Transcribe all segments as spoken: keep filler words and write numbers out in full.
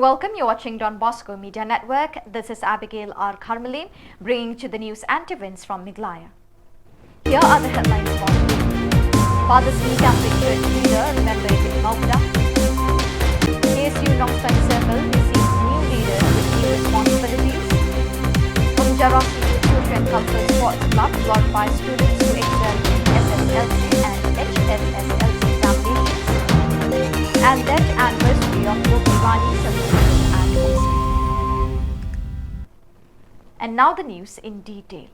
Welcome, you're watching Don Bosco Media Network. This is Abigail R Kharmaleen, bringing to the news and events from Meghalaya. Here are the headlines for today. Father Sngi Catholic Church leader remembered in Mawkdam. K S U Nongstoiñ Circle receives new leaders with new responsibilities. Umjarasi Youth Children Cultural Sports Club glorifies students who excel in S S L C and H S S L C examinations. And death anniversary of Gopi Rani celebrated at Umsning. And now the news in detail.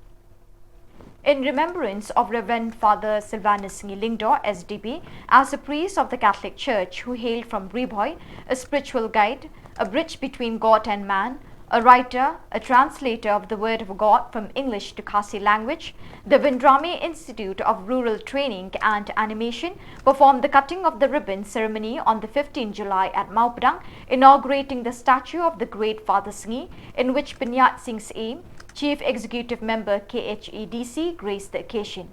In remembrance of Reverend Father Silvanus Sngi Lyngdoh, S D B, as a priest of the Catholic Church who hailed from Ri Bhoi, a spiritual guide, a bridge between God and man, a writer, a translator of the Word of God from English to Khasi language, the Vindrami Institute of Rural Training and Animation performed the cutting of the ribbon ceremony on the fifteenth July at Mawpadang, inaugurating the statue of the great Father Sngi, in which Pynïaid Sing Syiem, Chief Executive Member K H A D C, graced the occasion.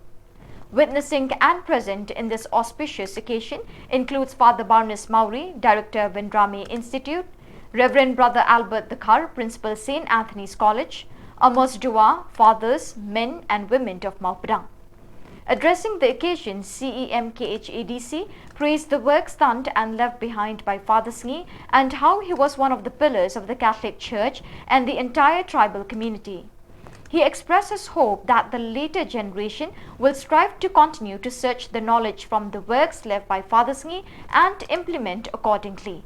Witnessing and present in this auspicious occasion includes Father Barnes Mawrie, Director, Vindrami Institute, Reverend Brother Albert Dkhar, Principal, Saint Anthony's College, Amos Duah, fathers, men and women of Mawpadang. Addressing the occasion, C E M K H A D C praised the works done and left behind by Father Sngi and how he was one of the pillars of the Catholic Church and the entire tribal community. He expresses hope that the later generation will strive to continue to search the knowledge from the works left by Father Sngi and implement accordingly.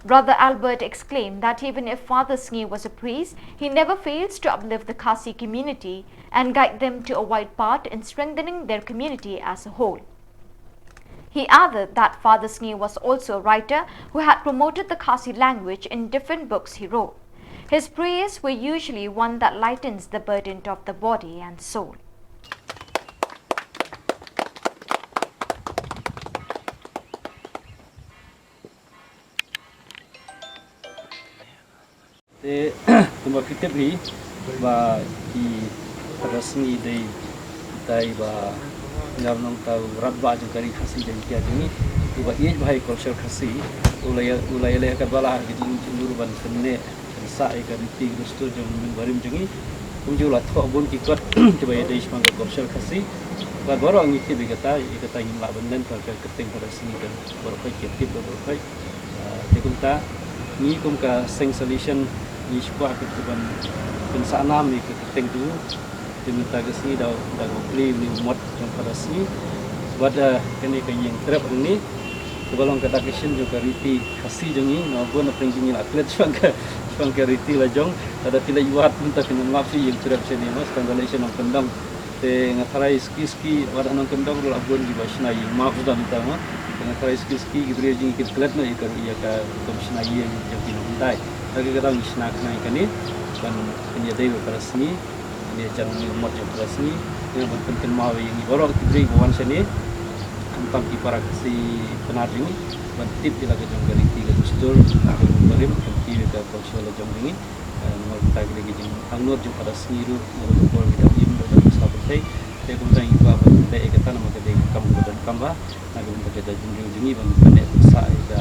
Brother Albert exclaimed that even if Father Sngi was a priest, he never fails to uplift the Khasi community and guide them to a wide path in strengthening their community as a whole. He added that Father Sngi was also a writer who had promoted the Khasi language in different books he wrote. His prayers were usually one that lightens the burden of the body and soul. Te kumba phi tip hi ba ki Father Sngi dei, dei ba ngar nongta u rat ba jong ka ri Khasi jong ki jong ngi, uba ïeit bha ïa culture Khasi, u la ïa, u la ïaleh katba lah ha ka jingïohi ban pynneh pynsah ïa ka riti ka dustur jong u hynmen barim jong ngi. Kumjuh la thoh bun ki kot kiba ïadei shaphang ka culture Khasi. Bad baroh ngi tip ïa kata, ïa kata ngim lah ban len, ka kyrteng Father Sngi ka baroh khoit ki tip baroh khoit. Ah, te kumta ngi kum ka Seng Salesian ngi shu kwah ban pynsah nam ïa ka kyrteng jong u. Te mynta ka sngi da, da u plie une u mot jong Father Sngi. Bad, ah, kane ka ïing trep hangne kaba long ka dak ka shin jong ka riti Khasi jong ngi, na bun na pdeng jong ngi la klet shaphang ka, shaphang ka riti la jong. Lada phi leit wad mynta phin ym map shuh ïing trep shane, mo, shaphang ka leit sha Nongkyndong. Te nga tharai suki suki wat ha Nongkyndong ruh la bun kiba shna ïing map da mynta, mo. Te nga tharai suki suki ki briew jong ngi kin klet noh ïa ka, ïa ka rukom shna ïing jong ki nonghyndai. Te ka dang shna khnang ïa kane ban pynïadei bad Father Sngi. Kane jan une u mot jong Father Sngi, ïa ban pynkynmaw ïa ngi baroh ki briew ba wan shane, khamtam ki para Khasi Pnar jong ngi, ban tip ïa la ka jong ka riti ka dustur, ka jong ka rim, ka riti ka culture la jong ngi. Eh, namar kata ka dei ka jingangnud jong Father Sngi ruh, namar ka por ka dang im, ka dang sa pyrthei. Te kumta ngi kwah ban leh ïa kata namar ka dei ka kam ka donkam bha. Na ka bynta ka jaitbynriew jong ngi ban pynneh pynsah ïa ka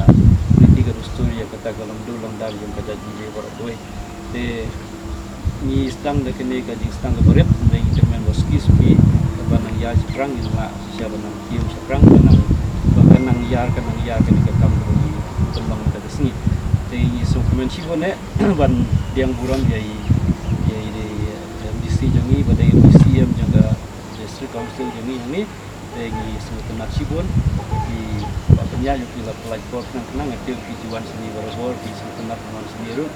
riti ka dustur, ïa kata ka longdur longdar jong ka jaitbynriew baroh kawei. Te ngi sdang da kane ka jingsdang kaba rit, hynrei ngi kyrmen ba suki suki kaba nang ïaid shaphrang ngin lah shisha ban nang kiew shaphrang, ban nang, ba kan nang ïar, kan nang ïar kane ka kam kaba ngi pynlong mynta ka sngi. Te ngi sngewkmen shibun eh ban pdiang burom ïa i, ïa i, ïa i M D C jong ngi, ba dei ruh i C E M jong ka District Council jong ngi hangne. Te ngi sngewtynnat shibun ba phi, ba pynïaid ba phi la pynlait por khnang khnang, nga tip phi ju wan shane barabor, phi sngewtynnat ban wan shane ruh.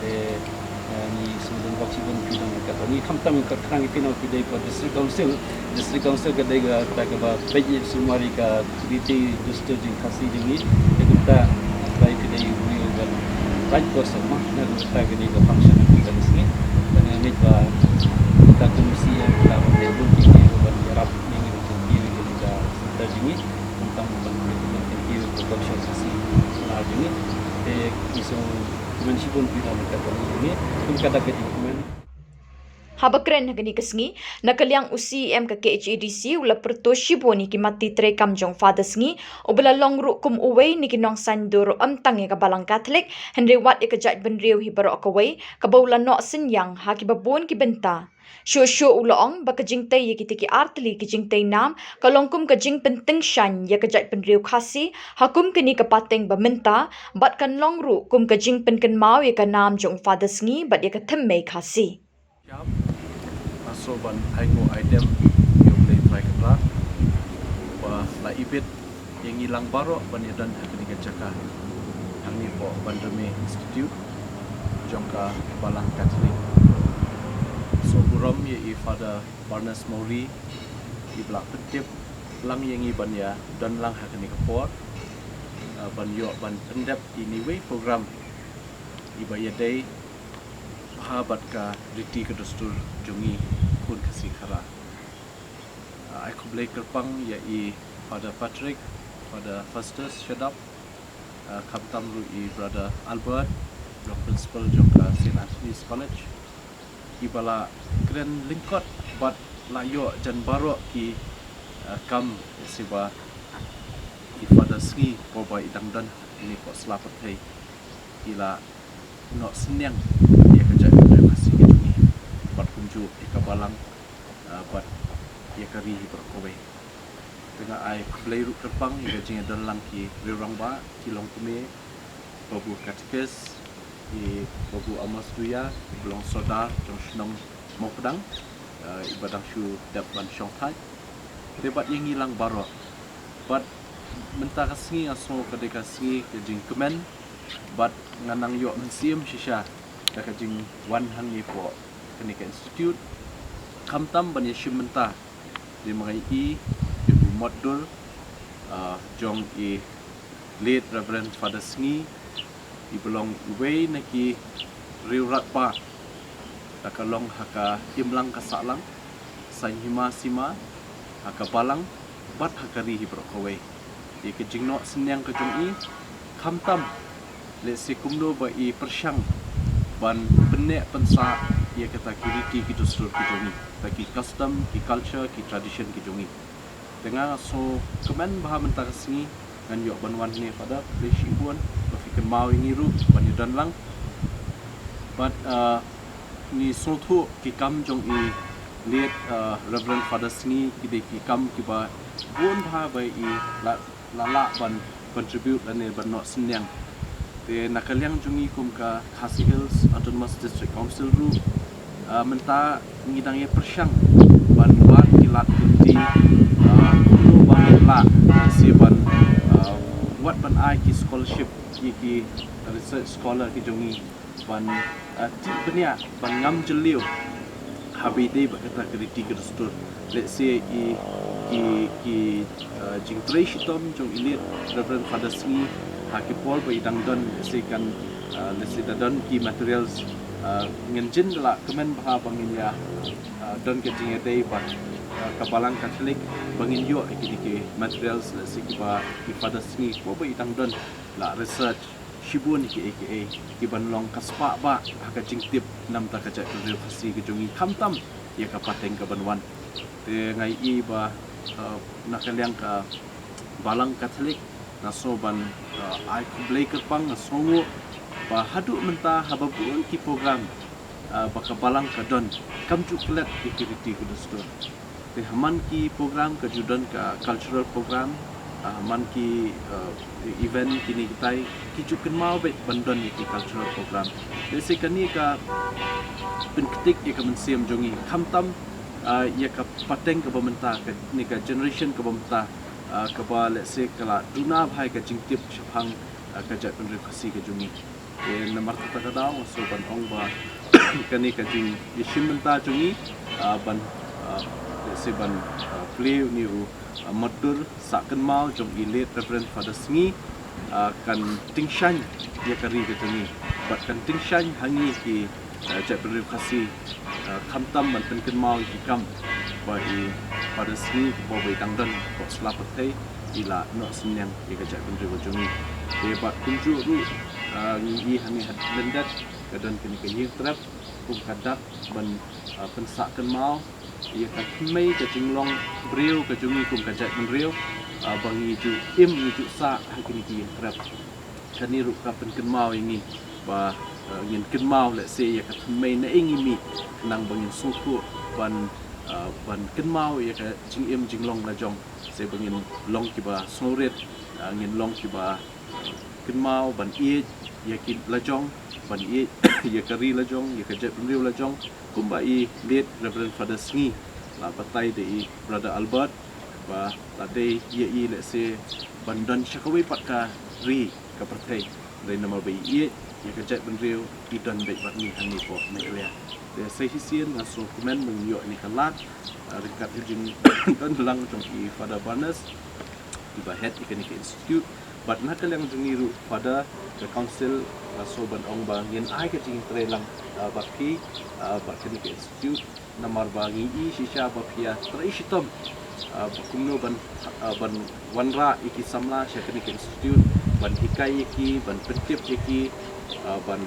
Te, eh, ngi sngewdon bok shibun phi don ryngkat bad ngi, khamtam ngi khot khnang ïa phi namar phi dei ka District Council. District Council ka dei kata kaba peit ïa sumar ïa ka riti dustur jong Khasi jong ngi. Te kumta ba phi dei u briew uba right person, mo, na kumta ka dei ka function jong ka sngi. Te nga ngeit ba kata ka misi ïa ka ban dei bun ki ki ban ïarap ïa ngi, ki ïa ka centre jong ngi. Kumta ban pynlong ïa ka culture Khasi Pnar jong ngi. Te ngi sngewkmen shibun phi na ka bynta jong ngi. Kum ka dak ka jingkmen. Haba kren ha kane ka sngi, na ka liang u C E M ka K H A D C u la pyrto shibun ïa ki matti treikam jong Father Sngi, uba la long ruh kum uwei na ki nongsaiñdur ym tang ïa ka Balang Katholik, hynrei wat ïa ka jaitbynriew hi baroh kawei, kaba u la noh synñiang ha kiba bun ki bynta. Shuh shuh u la ong ba ka jingtei ïa kita ki artylli ki jingtei nam ka long kum ka jingpyntyngshaiñ ïa ka jaitbynriew Khasi ha kum kane ka pateng ba mynta, bad kan long ruh kum ka jingpynkynmaw ïa ka nam jong u Father Sngi bad ïa ka thymmei Khasi. Jam, nga sngewbha ban ai nguh ai dem ïa U Blei Trai Kynrad ba la ibit ïa ngi lang baroh ban ïadon ha kane ka jaka hangne hapoh Bandarmay Institute jong ka Balang Katholik. Sngewburom ïa i Father Barnes Mawrie iba la pyntip lang ïa ngi ban ïadon lang ha kane ka por, ah, ban ïoh ban pyndep ïa ine iwei i program iba ïadei bha bad ka riti ka dustur jong ngi khun Khasi Khara. Ah, ai khublei kyrpang ïa i Father Patrick, Father Festus Shadap, ah, khamtam ruh i Brother Albert, jong principal jong ka Saint Anthony's College, iba la kren lyngkot bad la ïoh jan baroh ki, ah, kam ïa se ba i Father Sngi, haba i dang don hangne hapoh sla pyrthei, i la noh synñiang ïa ka jaitbynriew Khasi ka jong ngi, bad kumjuh ïa ka Balang, ah, bad ïa ka ri hi baroh kawei. Te nga ai khublei ruh kyrpang ïa ka jingïadon lang ki riew rangbah, ki longkmie, Babu Katekist, i Babu Amos Duya, iba long Sordar jong shnong Mawpdang, ah, iba dang shu dep ban shongthait. Te bad ïa ngi lang baroh. Bad mynta ka sngi nga sngew ka dei ka sngi ka jingkmen, bad nga nang ïoh mynsiem shisha da ka jingwan hangne hapoh kane ka institute, khamtam ban ïashim bynta, dei ma nga i, ïa u motdur, ah, jong i late Reverend Father Sngi, iba long iwei na ki riew radbah, da ka long ha ka imlang ka sahlang, saiñ hima sima, ha ka balang, bad ha ka ri hi baroh kawei. Ïa ka jingnoh synñiang ka jong i, khamtam lehse kumno ba i pyrshang ban pynneh pynsah ïa kita ki riti ki dustur ki jong i, kita ki custom, ki culture, ki tradition ki jong i. Te nga sngewkmen bha mynta ka sngi ngan ïoh ban wan hangne, Father, khublei shibun ba phi kynmaw ïa ngi ruh ban ïadon lang. Bad, ah, ngi sngewthuh ki kam jong i late, ah, Reverend Father Sngi ki dei ki kam kiba bun bha ba i la, la lah ban contribute lane ban noh synñiang. Te na ka liang jong ngi kum ka Khasi Hills Autonomous District Council ruh, ah, mynta ngi dang ïa pyrshang ban wad ki lad ki lynti, ah, kumno ba ngin lah, ah, seh ban, ah, wat ban ai ki scholarship ïa ki research scholar ki jong ngi ban, ah, tip bniah, ban ngam jylliew ha ba ïadei bad kata ka riti ka dustur. Lehse i, ki, ki, ah, jingtrei shitom jong i late Reverend Father Sngi ha ki por ba i dang don, lehse kan, ah, lehse da don ki materials, ah, ngin jin da la kmen bha ba ngin ïa, ah, don ka jingïadei bad, ah, ka Balang Katholik ba ngin ïoh ïa kine ki materials, lehse kiba i Father Sngi ha por ba i dang don la research shibun ïa kiei kiei kiban long ka spah bah ha ka jingtip namar ka jaitbynriew Khasi ka jong ngi, khamtam ïa ka pateng kaban wan. Te nga i ba, uh, na ka liang ka Balang Katholik nga sngewbha ban, uh, ai khublei kyrpang, nga sngewnguh ba haduh mynta haba bun ki program, ah, ba ka Balang ka don, kam ju klet ïa ki riti ki dustur. Te ha man ki program ka ju don ka cultural program, ah, ha man ki, ah, event kine kitai ki ju kynmaw beit ban don ïa ki cultural program. Te lehse kane ka pynktik ïa ka mynsiem jong ngi, khamtam, ah, ïa ka pateng kaba mynta, kane ka generation kaba mynta, ah, kaba lehse ka la duna bha ïa ka jingtip shaphang, ah, ka jaitbynriew Khasi ka jong ngi. Te namar kata ka daw nga sngewbha ban ong ba kane ka jingïashim bynta jong ngi, ah, ban, ah, lehse ban, ah, plie une u, ah, motdur sah kynmaw jong i late Reverend Father Sngi, ah, kan tyngshaiñ ïa ka ri ka jong ngi bad kan tyngshaiñ ha ngi ki, ah, jaitbynriew Khasi, ah, khamtam ban pynkynmaw ïa ki kam ba i Father Sngi ha por ba i dang don hapoh sla pyrthei i la noh synñiang ïa ka jaitbynriew ka jong ngi. Te bad kumjuh ruh, ah, ngi i hangne ha Lyndet ka don kane ka Ïingtrep, kum ka dak ban, ah, pynsah kynmaw ïa ka thymmei ka jinglong briew ka jong ngi kum ka jaitbynriew, ah, ba ngi ju im ngi ju sah ha kine ki ïingkrep. Kane ruh ka pynkynmaw ïa ngi ba, ah, ngin kynmaw lehse ïa ka thymmei na ïing i mih, nang ba ngin sngewthuh ban, ah, ban kynmaw ïa ka jingim jinglong la jong, se ba ngin long kiba sngewrit, ah, ngin long kiba kynmaw ban ïeit ïa ki la jong, ban ïeit ïa ka ri la jong, ïa ka jaitbynriew la jong, kumba i late Reverend Father Sngi la batai da i Brother Albert, ba la dei ïa i lehse ban don sha kawei pat ka ri ka pyrthei, dei namar ba i ïeit ïa ka jaitbynriew, i don beit bad ngi hangne hapoh Meghalaya. Te sa shisien nga sngewkmen ba ngin ïoh ïa ka lad, ah, ryngkat ka jingdon lang jong i Father Barnes, iba head ïa kane ka institute. Bad na ka liang jong ngi ruh Father, ka council, ah, sngewbha ban ong ba ngin ai ka jingtreilang, ah, bad phi, ah, bad kane ka institute. Namar ba ngi i shisha ba phi ïa trei shitom, ah, ba kumno ban, ah, ban wanrah ïa ki samla sha kane ka institute, ban hikai ïa ki, ban pyntip ïa ki, ah, ban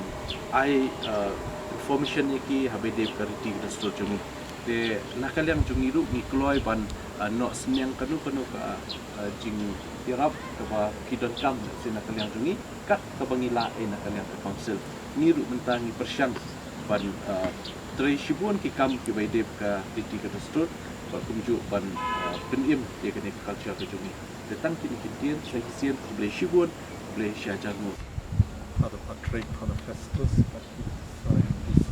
ai, ah, information ïa ki ha ba ïadei bad ka riti ka dustur jong ngi. Te na ka liang jong ngi ruh ngi kloi ban, ah, noh synñiang kano kano ka, ah, jingïarap kaba ki donkam, lehse na ka liang jong ngi, kat kaba ngi lah, eh, na ka liang ka council. Ngi ruh mynta ngi pyrshang ban, ah, trei shibun ki kam kiba ïadei bad ka riti ka dustur, bad kumjuh ban, ah, pynim ïa kane ka culture ka jong ngi. Te tang kine ki ktien, sa shisien khublei shibun, khublei shihajar nguh. Father Patrick, Father Festus, bad ki sa M D C,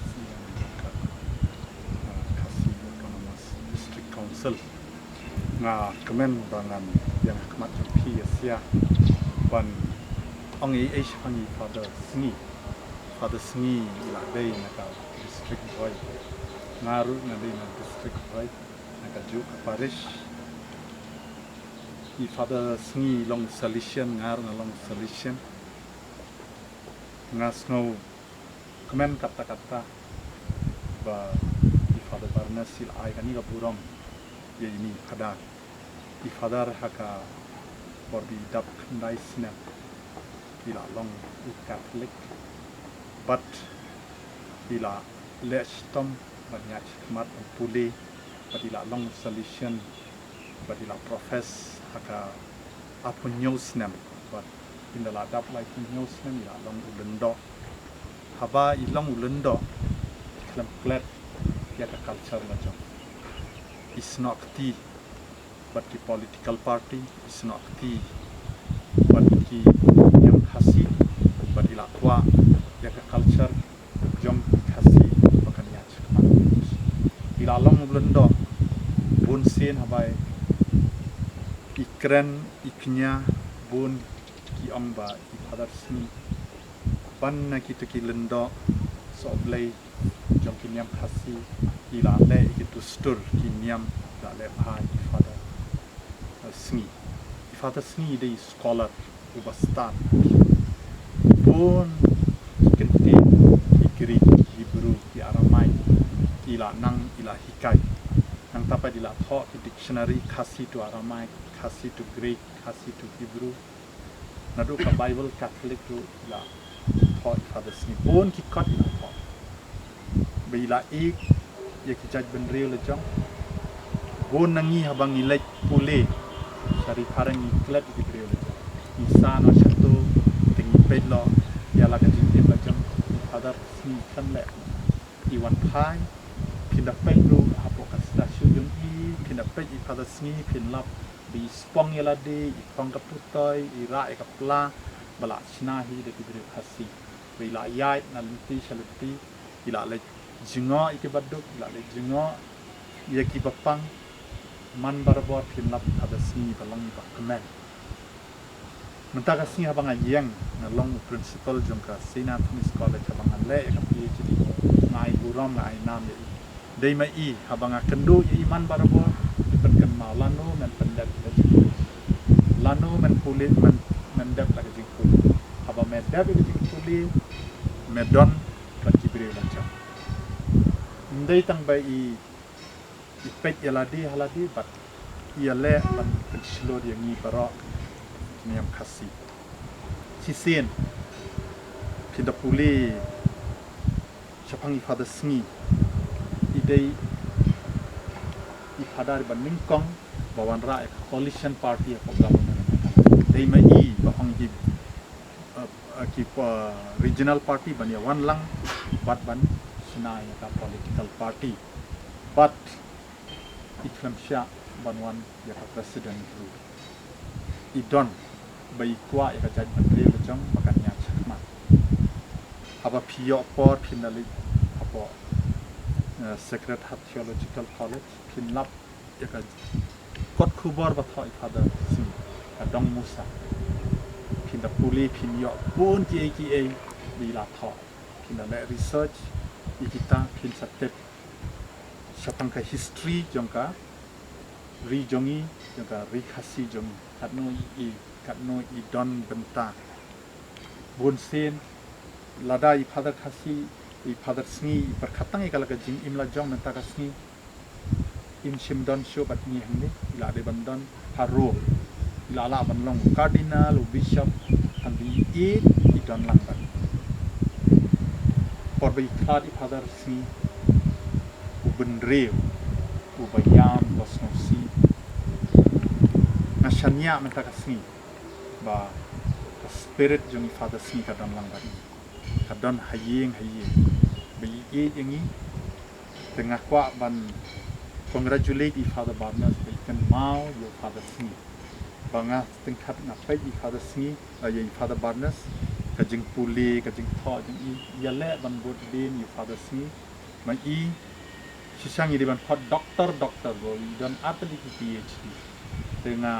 C M jong ka, ah, Khasi Autonomous District Council. Nga kmen ba ngan ïeng ha khmat jong phi ïa sia ban ong ei ei shaphang i Father Sngi. Father Sngi i la dei na ka district Bhoi. Nga ruh nga dei na district Bhoi, na kajuh ka parish. I Father Sngi i long Salesian, nga ruh nga long Salesian. Nga sngewkmen katta katta ba i Father Barnes i la ai kane ka burom ïa ine i Father. I Father ha ka por ba i dap khyndai snem i la long u Catholic, bad i la leh shitom ban ïaid shakhmat ban pule, bad i la long Salesian, bad i la profess ha ka arphew hynñiew snem, bad ynda la dap laiphew hynñiew snem i la long u lyngdoh. Haba i long u lyngdoh, i khlem klet ïa ka culture la jong. I snoh kti bad ki political party, i snoh kti bad ki niam Khasi, bad i la kwah ïa ka culture jong ki Khasi ba kan ïaid shakhmat. I la long u lyngdoh, bun sien haba i kren i kñia, bun ki ong ba i Father Sngi, ban na kita ki lyngdoh sohblei jong ki niam Khasi, i la leh ïa ki dustur ki niam, i la leh bha ïa i Father, eh, Sngi. I Father Sngi i dei i scholar uba stad. Bun ki kyntien, ki Greek, ki Hebrew, ki Aramaic, i la nang, i la hikai. Nangta pat i la thoh ki dictionary Khasi to Aramaic, Khasi to Greek, Khasi to Hebrew. Naduh ka Bible Catholic ruh i la thoh i Father Sngi. Bun ki kot i la thoh. Ba i la ïeit ïa ki jaitbynriew la jong. Bun na ngi haba ngi leit pule sha ri phareng ngi klet ïa ki briew la jong. Ngi sah noh shato, te ngi peit noh ïa la ka jingim la jong. I Father Sngi i khlem leh. I wan phai, phin da peit ruh hapoh ka statue jong i, phin da peit i Father Sngi, phin lap ba i spong ïa lade, i phong ka putoi, i rah ïa ka pla, ba la shna hi da ki briew Khasi. Ba i la ïaid na lynti sha lynti, i la leit jngoh ïa ki baduk, i la leit jngoh ïa ki bapang. Man barabor phin lap Father Sngi ba long iba kmen. Mynta ka sngi haba nga ïeng, nga long u principal jong ka Saint Anthony's College, haba nga leh ïa ka PhD, nga ai burom, nga ai nam ïa i. Dei ma i, haba nga kynduh ïa i man barabor, i pynkynmaw lano men pyndep ïa ka jingpule. Lano men pule, men, men dep la ka jingpule. Haba me dep ïa ka jingpule, me don bad ki briew la jong. Ym dei tang ba i, i peit ïa lade ha lade, bad i ïaleh ban pynshlur ïa ngi baroh ki niam Khasi. Shisien, phi da pule Shaphang i Father Sngi, i dei i Father ba nyngkong ba wanrah ïa ka coalition party hapoh government. Dei ma i ba ong ki, uh, uh, ki, uh, regional party ban ïa wan lang bad ban shna ïa ka political party. Bad i khlem shah ban wan ïa ka president ruh. I don ba i kwah ïa ka jaitbynriew la jong ba kan ïaid shakhmat. Haba phi ïoh por phin da leit hapoh, eh, Sacred Heart Theological College, phin lap ïa ka kot khubor ba thoh i Father Sngi, ka dong Musa. Phin da pule, phin ïoh bun kiei kiei ba i la thoh. Phin da leh research ïa kita, phin sa tip shaphang ka history jong ka ri jong i, jong ka ri Khasi jong i, katno i, katno i don bynta. Bun sien lada i Father Khasi, i Father Sngi i pyrkhat tang ïa ka la ka jingim la jong mynta ka sngi, im shym don shuh bad ngi hangne. I la dei ban don ha Rome, i la lah ban long cardinal, u bishop, hynrei i, i don lang bad. Por ba i khlad i Father Sngi, u bynriew uba ïam ba sngewsih. Nga shaniah mynta ka sngi ba ka spirit jong i Father Sngi ka don lang bad ngi, ka don ha ïing ha ïing. Ba i ïeit ïa ngi. Te nga kwah ban congratulate i Father Barnes ba i kynmaw ïa u Father Sngi. Ba nga tyngkhat nga peit i Father Sngi, eh, ïa i Father Barnes, ka jingpule, ka jingthoh jong i, ïaleh ban bud dien ïa u Father Sngi. Ma i, shisha ngi dei ban khot doktor, doktor, ba i don artylli ki P H D. Te nga,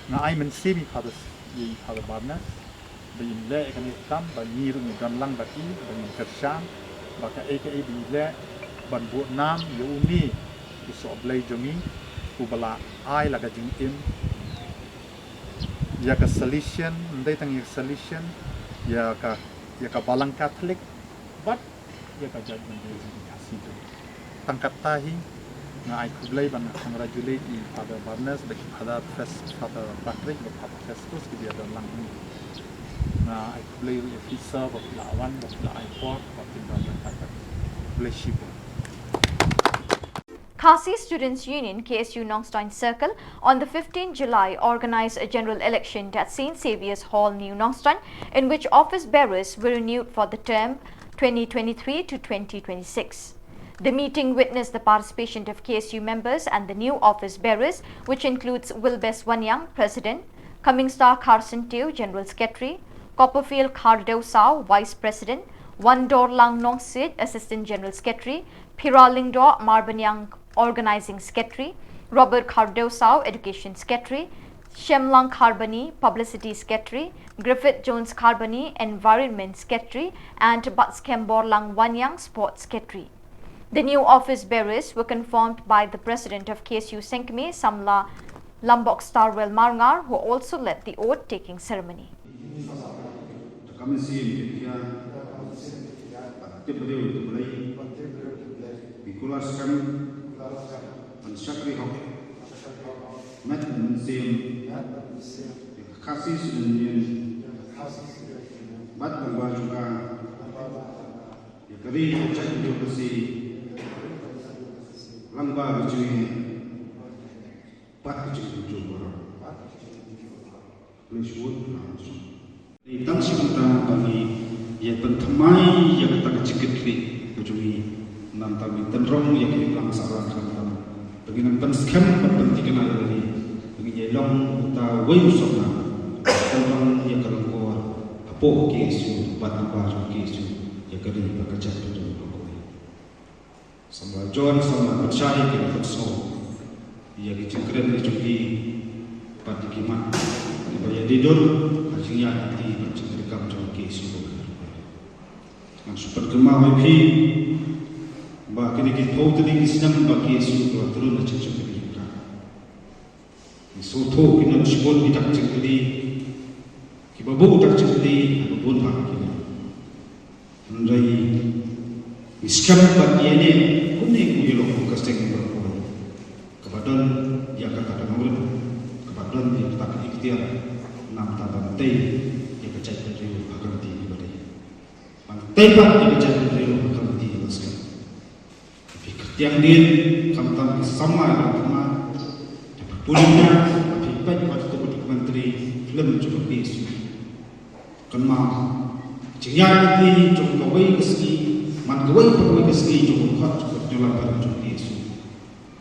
nga ai mynsiem ïa i Father, ïa i Father Barnes ba in leh ïa kane ka kam, ba ngi ruh ngi don lang bad i, ba ngin kyrshan ba kaei kaei ba i leh ban buh nam ïa une u sohblei jong ngi, uba la ai la ka jingim ïa ka Salesian, ym dei tang ïa ka Salesian, ïa ka, ïa ka Balang Katholik bad ïa ka jaitbynriew jong ngi Khasi ruh. Tang katta hi, nga ai khublei bad nga congratulate i Father Barnes bad i Father Fes-, Father Patrick bad Father Festus kiba ïadon lang hi. Nga ai khublei ruh ïa phi sir ba phi la wan, ba phi la ai por, ba phin don lang bad. Khublei shibun. Khasi Students Union, K S U Nongstoin Circle, on the fifteenth July organized a general election at Saint Xavier's Hall, New Nongstoin, in which office bearers were renewed for the term twenty twenty-three to twenty twenty-six. The meeting witnessed the participation of K S U members and the new office bearers, which includes Wilbes Wanyang, President, Coming Star Carson Teo, General Secretary, Copperfield Khardew Sao, Vice President, Wandorlang Nongsiej, Assistant General Secretary, Phira Lyngdoh Marbaniang, Organizing Secretary, Robert Khardew Sao, Education Secretary, Shemlang Kharbani, Publicity Secretary, Griffith Jones Kharbani, Environment Secretary, and Batskemborlang Wanyang, Sports Secretary. The new office bearers were confirmed by the president of K S U Sengkmie, Samla Lambok Starwell Marngar, who also led the oath-taking ceremony. Ka mynsiem ka khia, bad tip briew ïa U Blei, phi kular skhem ban shakri hok met bad mynsiem ïa ka Khasi Students' Union bad lyngba jong ka, ïa ka ri ka jaitbynriew Khasi lyngba ka jingïeit bad ka jingkyrkhu baroh. Khublei shibun, khublei shibun. Dei tang shi bynta ba ngi ïa pynthymmai ïa kata ka jingkitkhlieh ka jong ngi, namar ba ngi tynrong ïa ka imlang sahlang khamtam. Ba ngin nang pynskhem bad pynthikna ïa lade ba ngin ïa long uta uwei u sopna ban tynrong ïa ka lyngkor hapoh K S U bad lyngba jong K S U ïa ka ri bad ka jaitbynriew baroh kawei. Samla John, samla Pynshai ki la pynsngew ïa ki jingkren ki jong ki bad ki mat kiba ïadei dur ha jingïaid lynti bad jingtrei kam jong ki shuh. Ngan shu pynkynmaw ïa phi ba kine ki phew tylli ki snem ba ki shu la trun na jingshakri jong ka. Ngi sngewthuh ki don shibun ki dak jingkylli kiba buh dak jingkylli ha ka bun bah ki. Hynrei ngi skhem ba ïa kane kumne kum ïa lok ka seng baroh kawei kaba don ïa kata ka nongrim, kaba don ïa kata ka ikhtiar, namar ba ban tei ïa ka jaitbynriew ha ka lynti kaba dei. Ban Peit pat ïa ka jaitbynriew ha ka lynti Alaska. Phi kyrtiang dien, khamtam ki samla ïa ka tama. Phi pule ïa, phi peit pat kum u documentary film jong ka P S U. Kynmaw, jingïaid lynti jong kawei ka sngi, man kawei pat kawei ka sngi jong ka khot jong ka jylla baroh jong ka P S U.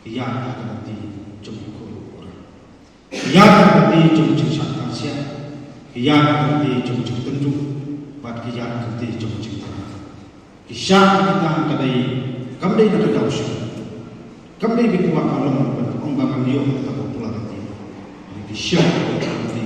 Ka ïaid ha ka lynti jong ka khun u orang. Ka ïaid ka lynti jong jingshah kynshah, ka ïaid ka lynti jong jingtynjuh, bad ka ïaid ka lynti jong jingthrang. Ki shah ki tang ka dei, kam dei na ka daw shuh. Kam dei ba ki kwah ka long ban ong ba ngan ïoh kata ka popularity. Ki shah ki lynti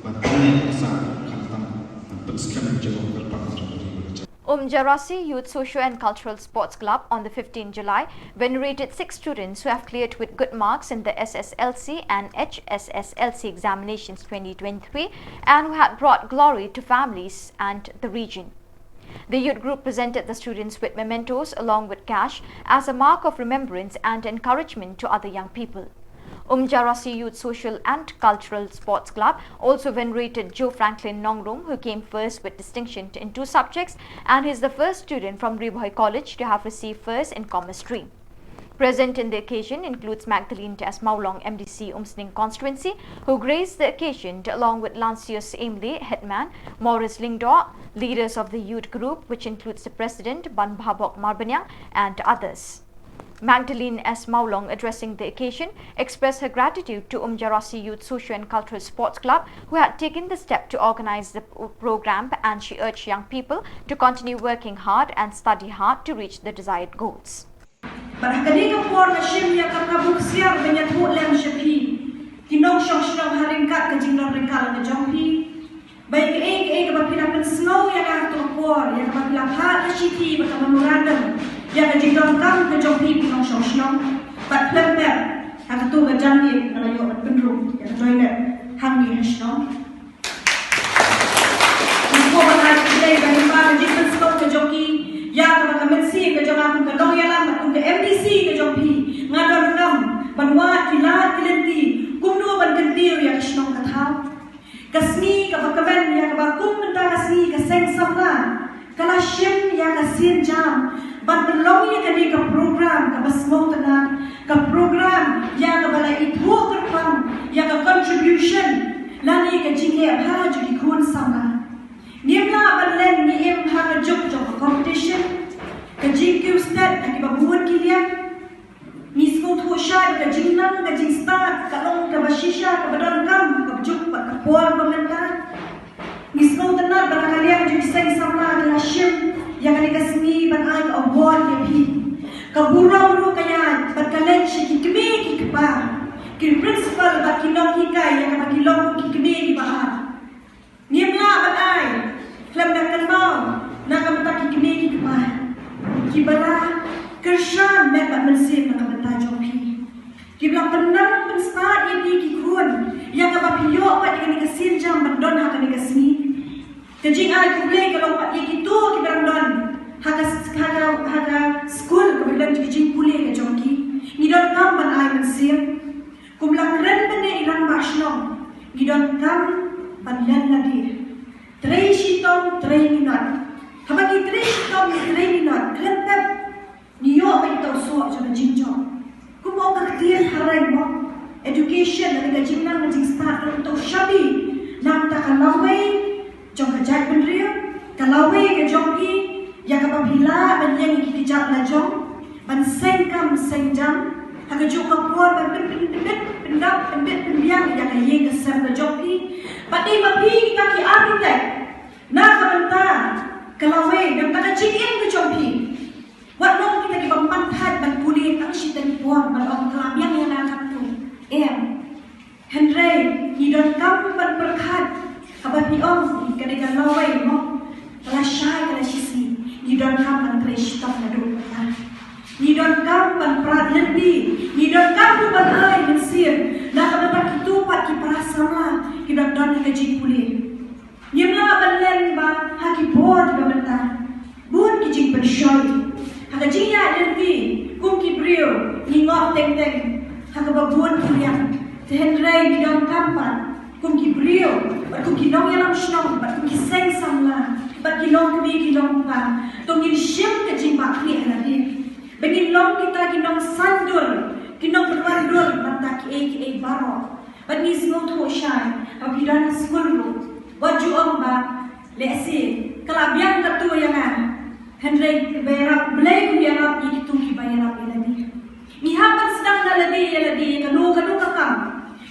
ban pynleh ka sa khamtam ban pynskhem jong ka kyrpang jong ka ri. Umjarasi Youth Socio and Cultural Sports Club on the fifteenth July venerated six students who have cleared with good marks in the S S L C and H S S L C examinations twenty twenty-three and who had brought glory to families and the region. The youth group presented the students with mementos along with cash as a mark of remembrance and encouragement to other young people. Umjarasi Youth Social and Cultural Sports Club also venerated Joe Franklin Nongrum, who came first with distinction in two subjects, and he is the first student from Ri Bhoi College to have received first in Commerce Stream. Present in the occasion includes Magdalene T S Mawlong, M D C Umsning Constituency, who graced the occasion along with Lancius Emley, Headman, Morris Lyngdoh, leaders of the youth group, which includes the president, Ban Bhabok Marbaniang, and others. Magdalene S Mawlong, addressing the occasion, expressed her gratitude to Umjarasi Youth Socio and Cultural Sports Club, who had taken the step to organize the p-, program, and she urged young people to continue working hard and study hard to reach the desired goals. Bad ha kane ka por nga shim ïa ka kabu ksiar ban ïathuh lem sha phi, ki nongshong shnong, ha ryngkat ka jinglong ryngkat ka jong phi. Ba ïa kaei kaei kaba phi la pynsngew ïa nga ha kato ka por, ïa kaba phi la phah ka shithi bad ka memorandum ïa ka jingdonkam ka jong phi ki nongshong shnong. Bad khlem pep, ha kato ka janmiet nga la ïoh ban pynrung ïa ka toilet hangne ha shnong. Nga kwah ban ai khublei ba lyngba ka jingpynsngew ka jong ki, ïa kaba ka mynsiem ka jong nga kum ka nongïalam bad kum ka M D C ka jong phi, nga donkam ban wad ki lad ki lynti kumno ban kyntiew ïa ka shnong ka thaw. Ka sngi kaba kmen ïa kaba kum mynta ka sngi ka Seng Samla ka la shim ïa ka sienjam ban pynlong ïa kane ka program kaba sngewtynnat, ka program ïa kaba la ithuh kyrpang ïa ka contribution lane ka jingeh bha jong ki khun samla. Ngim lah ban len, ngi im ha ka juk jong ka competition, ka jingkiew stet ha kiba bun ki liang. Ngi sngewthuh shai ba ka jingnang ka jingstad ka long kaba shisha kaba donkam ha ka juk bad ka por ba mynta. Ngi sngewtynnat ba na ka liang jong ki Seng Samla ki la shim ïa kane ka sngi ban ai ka award ïa phi. Ka burom ruh ka ïaid bad ka leit sha ki kmie ki kpa, ki principal bad ki nonghikai ïa kaba ki long ki kmie kiba ar. Ngim lah ban ai khlem da kynmaw na ka bynta ki kmie ki kpa kiba la kyrshan met bad mynsiem na ka bynta jong phi. Kiba la pynnang pynstad ïa phi ki khun, ïa kaba phi ïoh pat ïa kane ka sienjam ban don ha kane ka sngi. Ka jingai khublei ka long pat ïa kito kiba dang don ha ka, ha ka, ha ka skul kaba don ka jingpule ka jong ki. Ngi donkam ban ai mynsiem. Kum la kren mynne i rangbah shnong, ngi donkam ban len lade. Trei shitom, trei minot. Haba ngi trei shitom, ngi trei minot, khlem pep ngi ïoh ba ïa uta u soh jong ka jingjop. Kum ong ka ktien phareng mo, education lane ka jingnang ka jingstad ka long uta u shabi na ka bynta ka lawei jong ka jaitbynriew, ka lawei ka jong phi, ïa kaba phi lah ban ïeng ïa ki kjat lajong, ban seng kam seng jam ha kajuh ka por, ban pyn, pyn, pynbit pyndap, pynbit pynbiang ïa ka ïing ka sem ka jong phi. Bad dei ma phi kita ki architect na ka bynta ka lawei, na ka bynta ka jingim ka jong phi. Wat long kita kiba pan thait ban pule tang shiteng por ban ong ka la biang ïa nga katto. Em. Hynrei ngi donkam ban pyrkhat, haba phi ong ka dei ka lawei mo, ka la shai ka la shisngi, ngi donkam ban trei shitom naduh mynta. Ngi donkam ban prat lynti, ngi donkam ruh ban ai mynsiem na ka bynta kito pat ki para samla kiba don ha ka jingpule. Ngim lah ban len ba ha ki por kiba mynta bun ki jingpynshoi. Ha ka jingïaid lynti kum ki briew ngi ngoh teng teng ha kaba bun ki liang. Te hynrei ngi donkam pat kum ki briew bad kum ki nongïalam shnong bad kum ki seng samla Bad ki long kmie ki long kpa, to ngin shim ka jingbakla ha lade. Ba ngin long kita ki nongsan dur, ki nongpynwan dur, mynta kiei kiei baroh. Bad ngi sngewthuh shai, ba phi don ha skul ruh. Wat ju ong ba, lehse, ka la biang katto ïa nga. Hynrei ba ïarap, Blei u ïarap ïa kito kiba ïarap ïa lade. Ngi hap ban sdang na lade ïa lade, kano kano ka kam.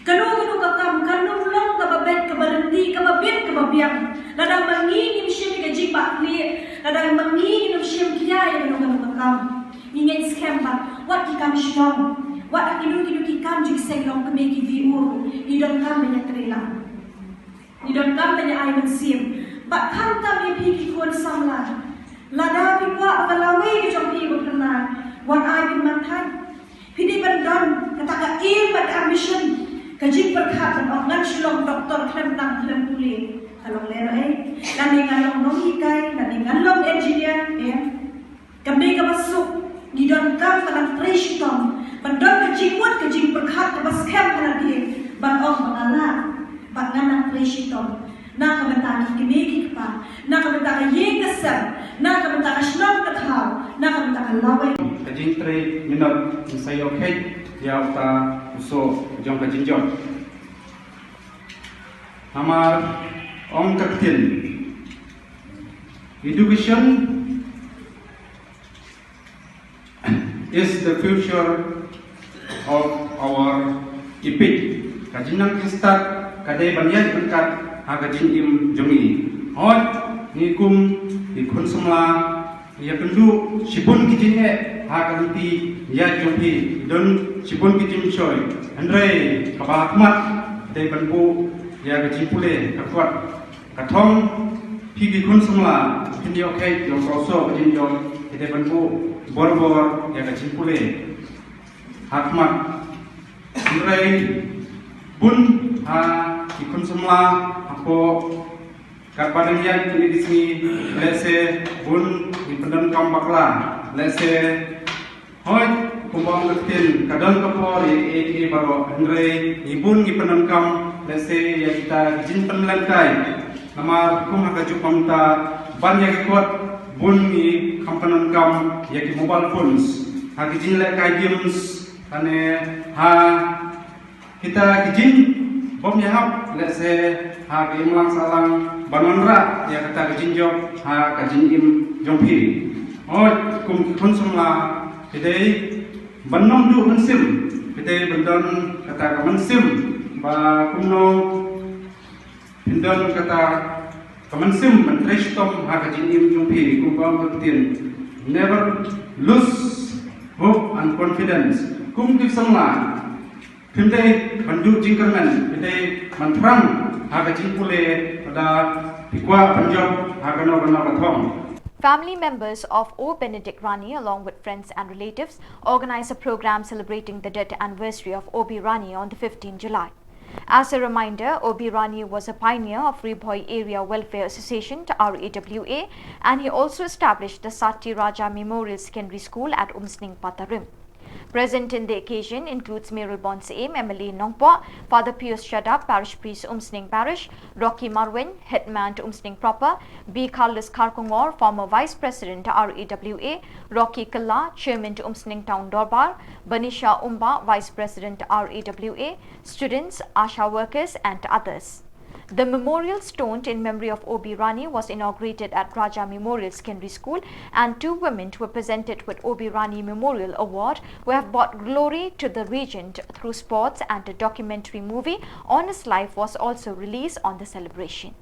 Kano kano ka kam, kan ym long kaba beit, kaba ryntih, kaba bit, kaba biang. Lada ma ngi ngim shim ka jingbakla, lada ma ngi ngim shim khia ïa kano kano ka kam. Ngi ngeit skhem ba, wat ki kam shnong, wat ha kino kino ki kam jingïaseng longkmie ki V O, ngi donkam ban ïatrei lang. Ngi donkam ban ïa ai mynsiem. Bad khamtam ïa phi ki khun samla. Lada phi kwah ba ka lawei ka jong phi ba pynlong, wat ai pynmynthang. Phi dei ban don kata ka aim bad ka ambition, ka jingpyrkhat ban ong ngan shu long doktor khlem tang khlem pule. Ka long lehnohei. Lane ngan long nonghikai, lane ngan long engineer, eh. Kam dei kaba suk, ngi donkam ban nang trei shitom, ban don ka jingmut ka jingpyrkhat kaba skhem ha lade, ban ong ba nga lah, ba ngan nang trei shitom. Na ka bynta ki kmie ki kpa, na ka bynta ka ïing ka sem, na ka bynta ka shnong ka thaw, na ka bynta ka lawei. Ka jingtrei minot, ngin sa ïoh kheit ïa uta u soh jong ka jingjop. Namar ong ka ktien, education is the future of our epic. Ka jingnang jingstad ka dei ban ïaid ryngkat ha ka jingim jong ngi. Hooid, ngi kum ki khun samla, ïakynduh shibun ki jingeh ha ka lynti ïaid jong phi, don shibun ki jingshoi. Hynrei kaba ha khmat dei ban buh ïa ka jingpule, ka kot. Ka thong, phi ki khun samla, phin ïoh kheit ïa u soh ka jingïoh, ki dei ban buh bor bor ïa ka jingpule ha khmat. Hynrei bun ha ki khun samla hapoh katba dang ïaid kine ki sngi, lehse bun ngi pyndonkam bakla, lehse Hooid, kumba ong ka ktien, ka don ka por ïa kiei kiei baroh, hynrei ngi bun ngi pyndonkam lehse ïa kita ki jingpynlehkai. Namar kum ha kajuh ka mynta ban ïa ki kot bun ngi kham pyndonkam ïa ki mobile phones, ha ki jinglehkai games, lane ha kita ki jingbym ïahap, lehse ha ka imlang sahlang ban wanrah ïa kata ka jingjop ha ka jingim jong phi. Hooid, kum ki khun samla, phi dei ban nang duh mynsiem, phi dei ban don kata ka mynsiem ba kumno phin don kata ka mynsiem ban trei shitom ha ka jingim jong phi, kumba ong ka ktien, never lose hope and confidence. Kum ki samla, phim dei ban duh jingkyrmen, phi dei ban thrang ha ka jingpule, lada phi kwah ban jop ha kano kano ka thong. Family members of O Benedict Rani, along with friends and relatives, organized a program celebrating the death anniversary of O B Rani on the fifteenth July. As a reminder, O B Rani was a pioneer of Ri Bhoi Area Welfare Association, R A W A, and he also established the Sati Raja Memorial Secondary School at Umsning Patarim. Present in the occasion includes Mayralborn Syiem, M L A Nongpoh, Father Pius Shadap, Parish Priest, Umsning Parish, Rocky Marwin, Headman to Umsning Proper, B Carlos Kharkongor, former Vice President, R A W A, Rocky Kylla, Chairman to Umsning Town Dorbar, Banisha Umbah, Vice President, R A W A, students, ASHA workers, and others. The memorial stone in memory of O B Rani was inaugurated at Raja Memorial Secondary School, and two women were presented with O B Rani Memorial Award, who have brought glory to the region through sports, and a documentary movie on his life was also released on the celebration.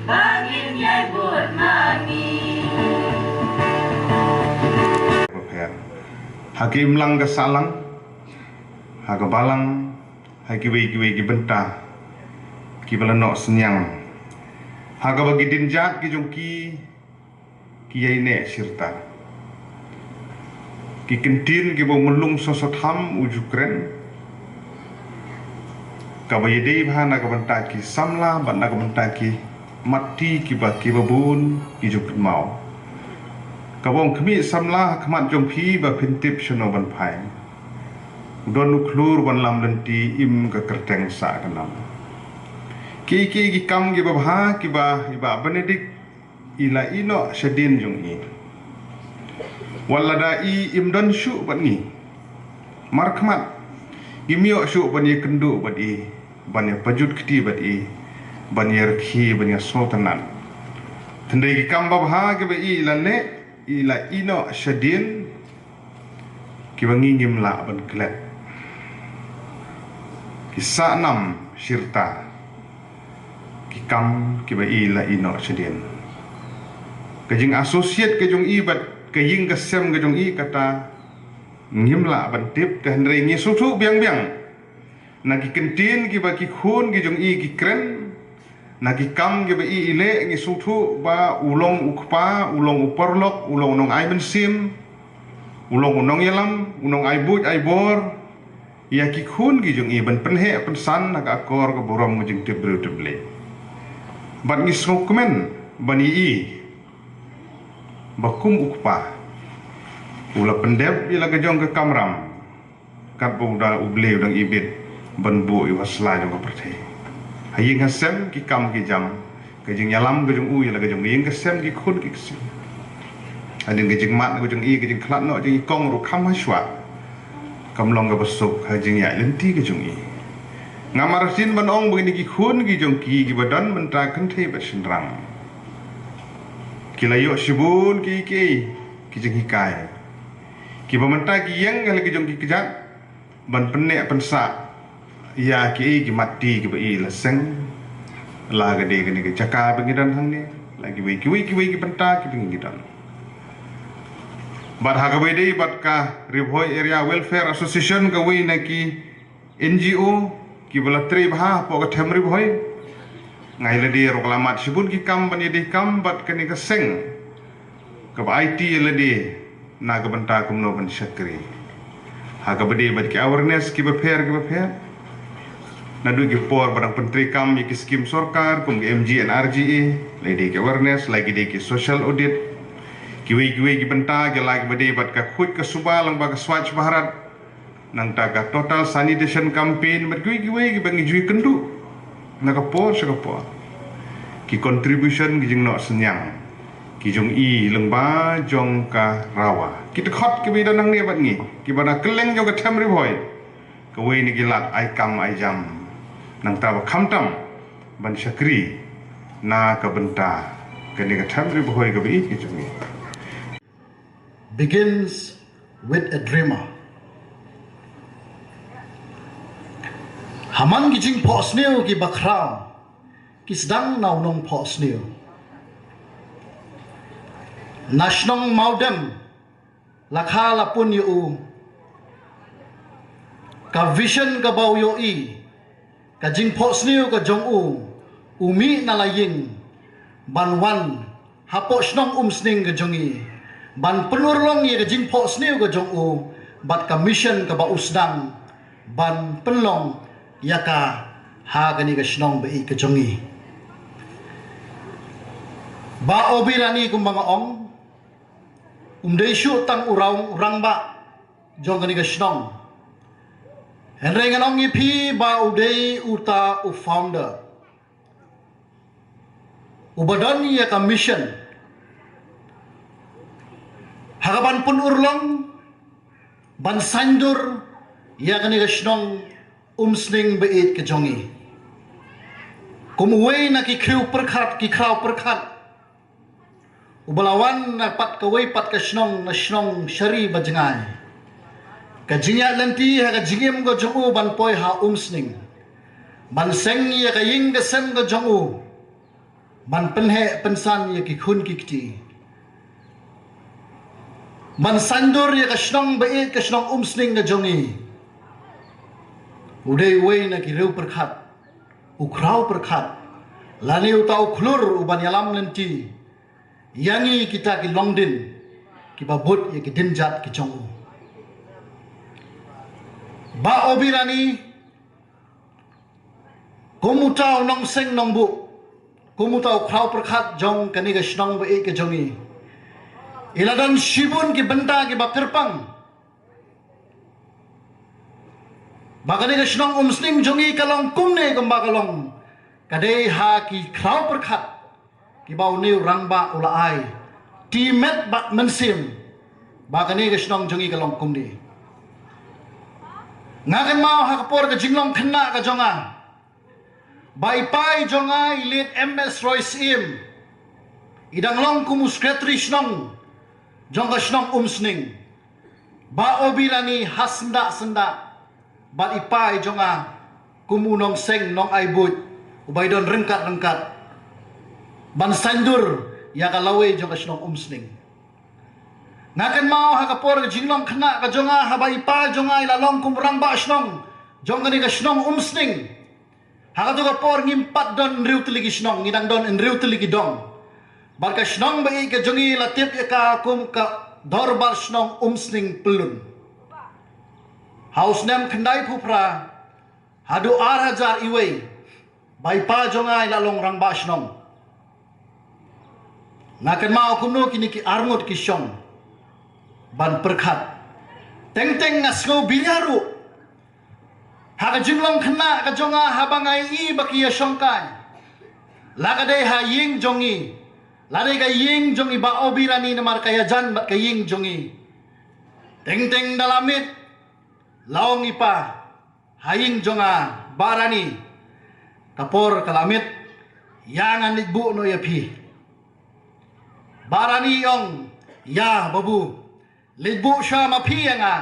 Ba ngin ïai bud ma ngi. Bapher. Ha ka imlang ka sahlang, ha ka balang, ha kiwei kiwei ki bynta kiba la noh synñiang, ha kaba ki dienjat ki jong ki ki ïai neh shirta. Ki kyntien kiba u Myllung Soso Tham u ju kren, kaba ïadei bha na ka bynta ki samla bad na ka bynta ki matti kiba, kiba bun ki ju kynmaw. Kaba ong khmih samla ha khmat jong phi ba phin tip shano ban phai. U don u khlur ban lam lynti, im ka kyrteng sah ka nam. Ki, ki, ki kam kiba bha kiba i Bah Benedict i la ïeh noh shadien jong i. Wat lada i im don shuh bad ngi, markhmat ngim ïoh shuh ban ïakynduh bad i, ban ïapajut kti bad i, ban ïarkhie, ban ïasngewtynnat. Hynrei ki kam babha kiba i la leh, i la ïeh noh shadien, kiba ngi ngim lah ban klet. Ki sah nam shirta ki kam kiba i la ïeh noh shadien. Ka jing associate ka jong i bad ka ïing ka sem ka jong i kata ngim lah ban tip, te hynrei ngi sngewthuh biang biang na ki kyntien kiba ki khun ki jong i ki kren, na ki kam kiba i i leh, ngi sngewthuh ba u long u kpa, u long u paralok, u long u nongai mynsiem, u long u nongïalam, u nongai buit ai bor ïa ki khun ki jong i ban pynheh pynsan na ka akor ka burom ka jingtip briew tip Blei. Bad ngi sngewkmen ban i i ba kum u kpa u la pyndep ïa la ka jong ka kamram, katba u da u Blei u dang ibit ban buh ïa u ha sla jong ka pyrthei. Ha ïing ha sem ki kam ki jam, ka jingïalam ka jong u ïa la ka jong ka ïing ka sem, ki khun ki ksiew. Hadien ka jingmad ka jong i, ka jingkhlad noh jong i kong ruh kham hashwa, kam long kaba suk ha jingïaid lynti ka jong i. Ngam artatien ban ong ba kine ki khun ki jong ki kiba don mynta kynthei bad shynrang ki la ïoh shibun ki, ki, ki jinghikai kiba mynta ki ïeng ha la ki jong ki kjat ban pynneh pynsah ïa kiei ki matti kiba i la seng, la ka dei kane ka jaka ba ngi don hangne, la kiwei kiwei kiwei ki bynta kiba ngi don. Bad ha kaba ïadei bad ka Ri Bhoi Area Welfare Association, kawei na ki N G O kiba la trei bha hapoh ka them Ri Bhoi, nga ïa lade ruh ka la mad shibun ki kam ban ïadei kam bad kane ka seng kaba aiti ïa lade na ka bynta kumno ban shakri. Ha kaba dei bad ki awareness kiba pher kiba pher, naduh ki por ba dang pyntreikam ïa ki skim sorkar kum ka M G N R G A, la dei ki awareness, la ki dei ki social audit, kiwei kiwei ki bynta, ki la kiba dei bad ka khuid ka suba lyngba ka Swachh Bharat, nangta ka total sanitation campaign, bad kiwei kiwei kiba ngi ju ïakynduh na ka por sha ka por. Ki contribution, ki jingnoh synñiang ki jong i lyngba jong ka RAWA, ki dkhot kiba i don hangne bad ngi kiba na kylleng jong ka them Ri Bhoi, kawei na ki lad ai kam ai jam, nangta ba khamtam ban shakri na ka bynta kane ka them Ri Bhoi kaba i ka jong i. Begins with a dreamer. Ha man ki jingphohsniew kiba khraw ki sdang na u nongphohsniew. Na shnong Mawdem la kha la pun ïa u ka vision kaba u ïohi, ka jingphohsniew ka jong u, u mih na la ïing ban wan hapoh shnong Umsning ka jong i ban pynurlong ïa ka jingphohsniew ka jong u bad ka mission kaba u sdang ban pynlong ïa ka ha kane ka shnong ba i ka jong i. Bah Obirani, kumba nga ong, um dei shuh tang u rang, u rangbah jong kane ka shnong. Hynrei ngan ong ïa phi ba u dei uta u founder uba don ïa ka mission ha ka ban pynurlong, ban saiñdur ïa kane ka shnong Umsning ba ïeit ka jong i. Kum uwei na ki khriew pyrkhat, ki khraw pyrkhat, uba la wan na pat kawei pat ka shnong, na shnong Shari Bajngai, ka jingïaid lynti ha ka jingim ka jong u ban poi ha Umsning ban seng ïa ka ïing ka sem ka jong u, ban pynheh pynsan ïa ki khun ki kti, ban saiñdur ïa ka shnong ba ïeit ka shnong Umsning ka jong i, u dei uwei na ki riew pyrkhat, u khraw pyrkhat, lane uta u khlur u ban ïalam lynti ïa ngi kita ki longdien kiba bud ïa ki dienjat ki jong u. Bah Obirani, kum uta u nongseng nongbuh, kum uta u khraw pyrkhat jong kane ka shnong ba ïeit ka jong i, i la don shibun ki bynta kiba kyrpang ba kane ka shnong Umsning jong i ka long kumne kumba ka long. Ka dei ha ki khraw pyrkhat kiba une u rangbah u la ai, ti met bad mynsiem ba kane ka shnong jong i ka long kumne. Nga kynmaw ha ka por ka jinglong khynnah ka jong nga, ba i pa i jong nga i Late M S Roy Syiem, i dang long kum u sekretari shnong jong ka shnong Umsning. Bah Obirani ha syndah syndah bad i pa i jong nga kum u nongseng nongai buit uba i don ryngkat ryngkat ban saiñdur ïa ka lawei jong ka shnong Umsning. Nga kynmaw ha ka por ka jinglong khynnah ka jong nga, haba i pa jong nga i la long kum rangbah shnong jong kane ka shnong Umsning, ha kato ka por ngim pat don hynriew tylli ki shnong, ngi dang don hynriew tylli ki dong. Bad ka shnong ba ïeit ka jong i la tip ïa ka kum ka Dorbar Shnong Umsning Pyllun. Ha u snem khyndaiphew phra haduh ar hajar iwei, ba i pa jong nga i la long rangbah shnong, nga kynmaw kumno kine ki arngut ki shong ban pyrkhat. Teng teng nga sngew biria ruh ha ka jinglong khynnah ka jong nga haba nga ïohi ba ki ïashongkai, la ka dei ha ïing jong i, la dei ka ïing jong i Bah Obirani, namar ka ïajan bad ka ïing jong i. Teng teng da la miet, la ong i pa, ha ïing jong nga, Bah Rani, ka por ka la miet, ïa ngan leit buh noh ïa phi. Bah Rani i ong, ïa babu, leit buh sha ma phi ïa nga.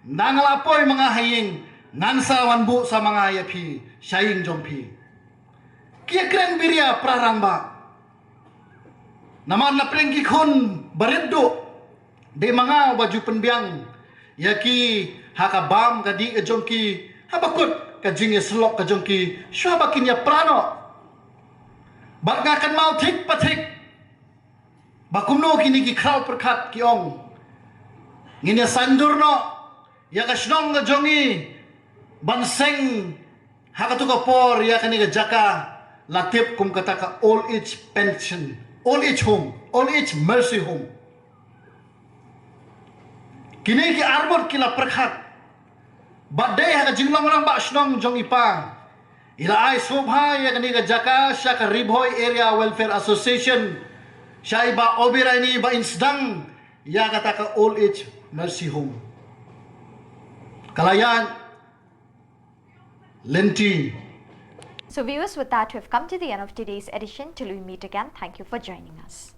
Nang la poi ma nga ha ïing, ngan sa wan buh sa ma nga ïa phi sha ïing jong phi. Ki ïakren biria para rangbah. Namar na pdeng ki khun barit duh, dei ma nga uba ju pynbiang ïa ki ha ka bam ka dih ka jong ki, haba kut ka jingïasyllok ka jong ki shuwa ba kin ïapra noh. Bad nga kynmaw thik pa thik ba kumno kine ki khraw pyrkhat ki ong, ngin ïa saiñdur noh ïa ka shnong ka jong i ban seng ha kato ka por ïa kane ka jaka la tip kum kata ka old age pension, old age home, old age mercy home. Kine ki arngut ki la pyrkhat. Bad dei ha ka jinglong rangbah shnong jong i pa, i la ai sngewbha ïa kane ka jaka sha ka Ri Bhoi Area Welfare Association, sha i Bah Obirani ba in sdang ïa kata ka old age mercy home. Ka la ïaid lynti. So viewers, with that, we've come to the end of today's edition. Till we meet again, thank you for joining us.